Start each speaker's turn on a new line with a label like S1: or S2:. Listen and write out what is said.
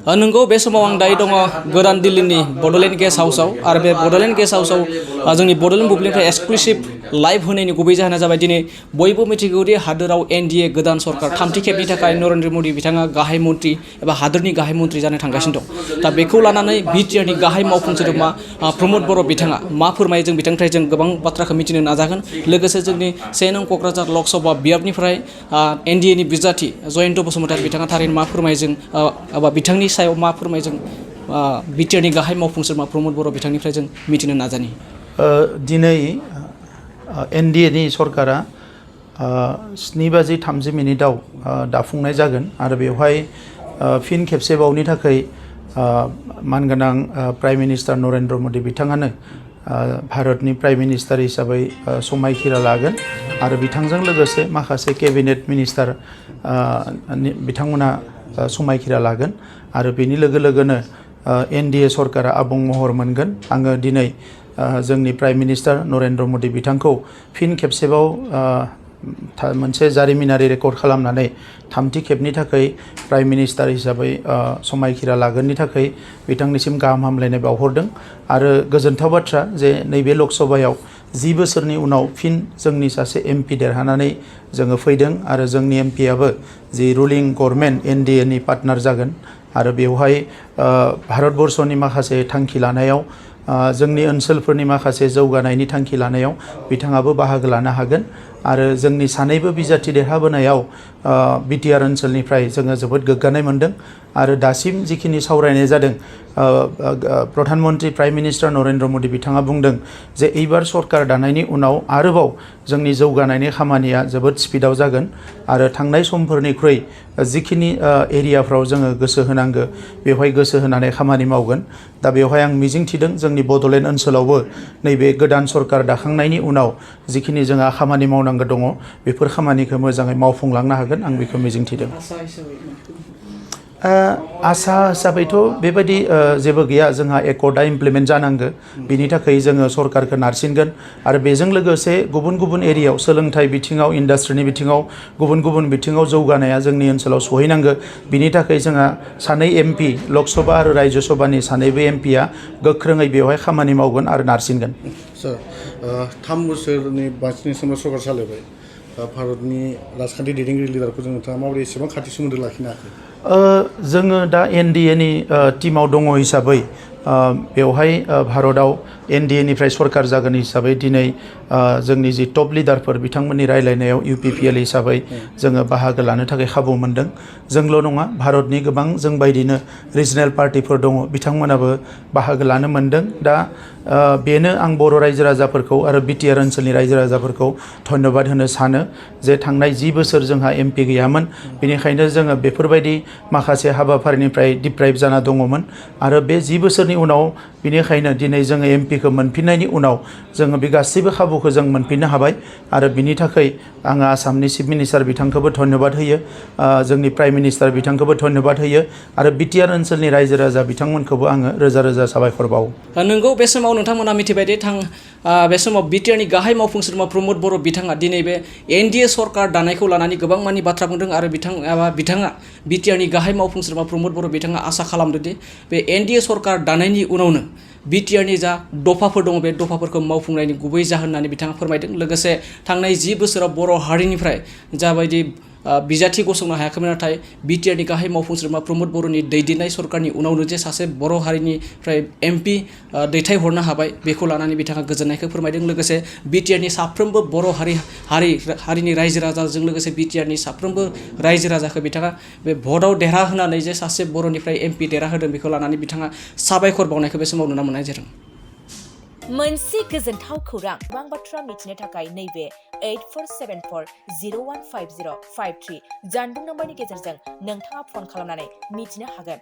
S1: नंगौ बे समाव आं दायो दङ गोदान दिल्लीनि बड'लेण्ड गेस्ट हाउसआव आरो बे बड'लेण्ड गेस्ट हाउसआव जोंनि बड'लेण्ड बुब्लिनिफ्राय एक्सक्लुसिभ लाइभ होनायनि गुबै जाहोना जाबाय दिनै बयबो मिथिगौदि हादोराव एनडिए गोदान सरकार थामथि खेबनि थाखाय नरेन्द्र मदि बिथाङा गाहाय मन्त्रि एबा हादोरनि गाहाय मन्त्रि जानो थांगासिनो दं दा बेखौ लानानै बिटिआरनि गाहाय मावफुं सोद्रोमा प्रमद बर' बिथाङा मा फोरमायो जों बिथांनिफ्राय जों गोबां बाथ्राखौ मिथिनो नाजागोन लोगोसे जोंनि 1 नं क'क्राझार लकसभा बियाबनिफ्राय एनडिएनि बिजाथि जयन्त बसुमतारी बिथाङा थारैनो मा फोरमायो जों एबा बिथांनि सायाव मा फोरमायो जों बिटिआरनि गाहाय मावफुं सोद्रोमा प्रमद बर' बिथांनिफ्राय जों मिथिनो नाजानि
S2: दिनै एनडिएनि सरकारा 7:30 दाफुंनाय जागोन आरो बेवहाय फिन खेबसेबावनि थाखाय मानगोनां प्राइम मिनिस्टार नरेन्द्र मदि बिथाङानो भारतनि प्राइम मिनिस्टार हिसाबै समायखिरा लागोन आरो बिथांजों लोगोसे माखासे केबिनेट मिनिस्टार बिथांमोना समायखिरा लागोन आरो बेनि लोगो लोगोनो एनडिए सरकारा आबुं महर मोनगोन आङो दिनै जोंनि प्राइम मिनिस्टार नरेन्द्र मदि बिथांखौ फिन खेबसेबाव मोनसे जारिमिनारि रेकर्ड खालामनानै थामथि खेबनि थाखाय प्राइम मिनिस्टार हिसाबै समायखिरा लागोननि थाखाय बिथांनिसिम गाहाम हामलायनाय बावहरदों आरो गोजोनथाव बाथ्रा जे नैबे लकसभायाव 10 बोसोरनि उनाव फिन जोंनि सासे एमपि देरहानानै जोङो फैदों आरो जोंनि एमपिआबो जि रुलिं गभर्नमेन्ट एनडिएनि पार्टनार जागोन आरो बेवहाय भारतबर्षनि माखासे थांखि लानायाव जोंनि ओनसोलफोरनि माखासे जौगानायनि थांखि लानायाव बिथाङाबो बाहागो लानो हागोन आरो जोंनि सानैबो बिजाथि देरहाबोनायाव बिटिआर ओनसोलनिफ्राय जोङो जोबोद गोग्गानाय मोनदों आरो दासिम जिखिनि सावरायनाय जादों प्रधान मन्त्रि प्राइम मिनिस्टार नरेन्द्र मदि बिथाङा बुंदों जे एबार सरकार दानायनि उनाव आरोबाव जोंनि जौगानायनि खामानिया जोबोद स्पिडाव जागोन आरो थांनाय समफोरनिख्रुइ जिखिनि एरियाफ्राव जोङो गोसो होनांगो बेवहाय गोसो होनानै खामानि मावगोन दा बेवहाय आं मिजिंथिदों जोंनि बड'लेण्ड ओनसोलावबो नैबे गोदान सरकार दाखांनायनि उनाव जिखिनि जोंहा खामानि मावनांगौ दङ बेफोर खामानिखौ मोजाङै मावफुंलांनो हागोन आं बेखौ मिजिंथिदों आसा हिसाबैथ' बेबायदि जेबो गैया जोंहा एकर्डआ इमप्लिमेन्ट जानांगौ बिनि थाखाय जोङो सरकारखौ नारसिनगोन आरो बेजों लोगोसे गुबुन गुबुन एरियायाव सोलोंथाइ बिथिङाव इन्डास्ट्रिनि बिथिङाव गुबुन गुबुन बिथिङाव जौगानाया जोंनि ओनसोलाव सहैनांगौ बिनि थाखाय जोंहा सानै एमपि लकसभा आरो राज्य सभानि सानैबो एमपिआ गोख्रोङै बेवहाय खामानि मावगोन आरो नारसिनगोन
S3: सार 3 बोसोरनि बांसिन समाव सरकार सालायबाय भारतनि राजखान्थि दैदेनगिरि लिडारखौ जों नोंथाङा माबोरै एसेबां खाथि सोमोन्दो लाखिनो हाखो
S2: जोङो दा एनडिएनि टिमाव दङ हिसाबै बेवहाय भारताव एनडिएनिफ्राय सरकार जागोन हिसाबै दिनै जोंनि जि टप लिडारफोर बिथांमोननि रायलायनायाव इउपिपिएल हिसाबै जोङो बाहागो लानो थाखाय खाबु मोनदों जोंल' नङा भारतनि गोबां जों बायदिनो रिजनेल पार्टिफोर दङ बिथांमोनाबो बाहागो लानो मोनदों दा बेनो आं बर' रायजो राजाफोरखौ आरो बिटिआर ओनसोलनि रायजो राजाफोरखौ धन्यबाद होनो सानो जे थांनाय 10 बोसोर जोंहा एमपि गैयामोन बेनिखायनो जोङो बेफोरबायदि माखासे हाबाफारिनिफ्राय डिप्राइभ जाना दङमोन आरो बे 10 बोसोरनि उनाव बेनिखायनो दिनै जोङो एमपिखौ मोनफिननायनि उनाव जोङो बे गासैबो खाबुखौ जों मोनफिननो हाबाय आरो बिनि थाखाय आङो आसामनि चिफ मिनिस्टार बिथांखौबो धन्यबाद होयो जोंनि प्राइम मिनिस्टार बिथांखौबो धन्यबाद होयो आरो बिटिआर ओनसोलनि रायजो राजा बिथांमोनखौबो आङो रोजा रोजा साबायखर बावो
S1: नंगौ बे समाव नोंथांमोना मिथिबायदि बे समाव बिटिआरनि गाहाय मावफुं सोद्रोमा प्रमद बर' बिथाङा दिनै बे एनडिए सरकार दानायखौ लानानै गोबां मानि बाथ्रा बुंदों आरो बिथाङा बिटिआरनि गाहाय मावफुं सोद्रोमा प्रमद बर' बिथाङा आसा खालामदोंदि बे एनडिए सरकार दानायनि उनावनो बिटिआरनि जा दफाफोर दङ बे दफाफोरखौ मावफुंनायनि गुबै जाहोन होननानै बिथाङा फोरमायदों लोगोसे थांनाय 10 बोसोराव बर' हारिनिफ्राय जाबायदि बिजाथि गसंनो हायाखैमोन नाथाय बिटिआरनि गाहाय मावफुं सोद्रोमा प्रमद बर'नि दैदेननाय सरकारनि उनावनो जे सासे बर' हारिनिफ्राय एमपि दैथायहरनो हाबाय बेखौ लानानै बिथाङा गोजोननायखौ फोरमायदों लोगोसे बिटिआरनि साफ्रोमबो बर' हारिनि रायजो राजाजों लोगोसे बिटिआरनि साफ्रोमबो रायजो राजाखौ बिथाङा बे भटआव देरहा होनानै जे सासे बर'निफ्राय एमपि देरहाहोदों बेखौ लानानै बिथाङा साबायखर बावनायखौ बे समाव नुनो मोननाय जादों
S4: मोनसे गोजोनथाव खौरां गोबां बाथ्रा मिथिनो थाखाय नैबे 8474015053 जानबुं नम्बरनि गेजेरजों नोंथाङा फन खालामनानै मिथिनो हागोन